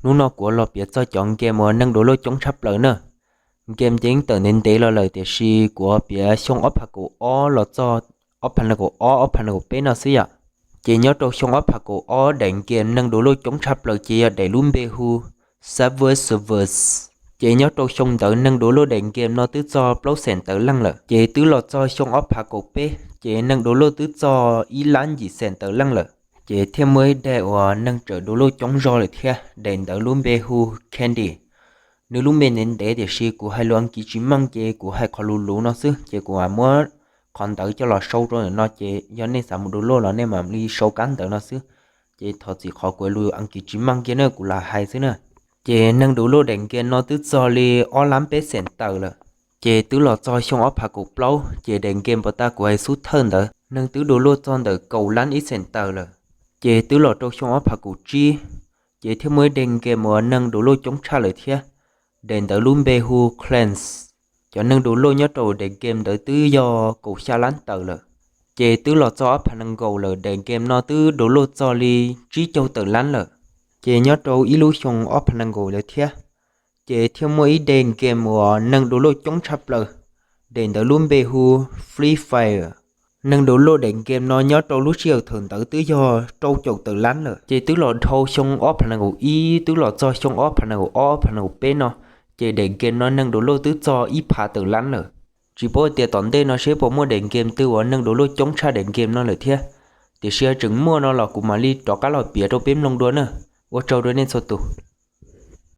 Hnub no kuv los piav txog cov game uas neeg download coob tshaj plaws na. Game ces yeej tawm ntev ntev los lawm tiam sis kuv piav xyoo ob phav kaum ob los txog ob phav nees nkaum ob, ob phav nees nkaum peb no xwb yom. Ces nyob rau xyoo ob phav kaum ob daim game neeg download coob tshaj plaws ces yog daim lub npe hu Subway Surfers. Ces nyob rau xyoo ntawd neeg download daim game no twb txog plaub xees tawm leej lawm. Ces twb los txog xyoo ob phav kaum peb ces neeg download twb txog ib lab yim xees tawm leej lawm. Ces thiaj muaj ib daim uas neeg tseem download coob zog lawm thiab, daim ntawd lub npe hu Candy. Nws lub npe ntev ntev tiam sis kuv hais lus Askiv tsis meej ces kuv hais qhov luv luv no xwb, ces kuv muab qhov ntawd coj los sau rau ntawm no ces yog nej xav mus download los nej mam li sau kab ntawv no xwb. Ces thov txim qhov kuv lus Askiv tsis meej kiag na, kuv lam hais xwb na. Ces neeg download daim game no twb txog li ob lab peb xees tawm lawm. Ces twb los txog xyoo ob phav kaum plaub ces daim game puas tas kuv hais xub thawj ntawd neeg twb download txog ntawm kaum lab ib xees tawm lawm. Ces twb los rau xyoo ob phav kaum tsib ces thiaj muaj ib daim game uas neeg download coob tshaj lawm thiab, daim ntawd lub npe hu Clans. Cov neeg download nyob rau daim game ntawd twb yog kaum xya lab tawm lawm. Ces twb los txog ob phav nees nkaum lawm, daim game no twb download txog li tsib caug tawm lab lawm. Ces nyob rau ib lub xyoo ob phav nees nkaum lawm thiab, ces thiaj muaj ib daim game uas neeg download coob tshaj plaws, daim ntawd lub npe hu Free Fire. Neeg download daim game no nyob rau lub sij hawm thaum ntawd twb yog rau caum tawm lab lawm. Ces twb los dhau xyoo ob phav nees nkaum ib twb los txog xyoo ob phav nees nkaum ob, ob phav nees nkaum peb no, ces daim game no neeg download twb txog ib phav tawm lab lawm. Tsis paub tias tom ntej no seb puas muaj daim game twg uas neeg download coob tshaj daim game no lawm thiab. Tiam sis tseem muaj no los kuv mam li rov qab los piav rau peb mloog dua na. Ua tsaug rau nej txhua tus.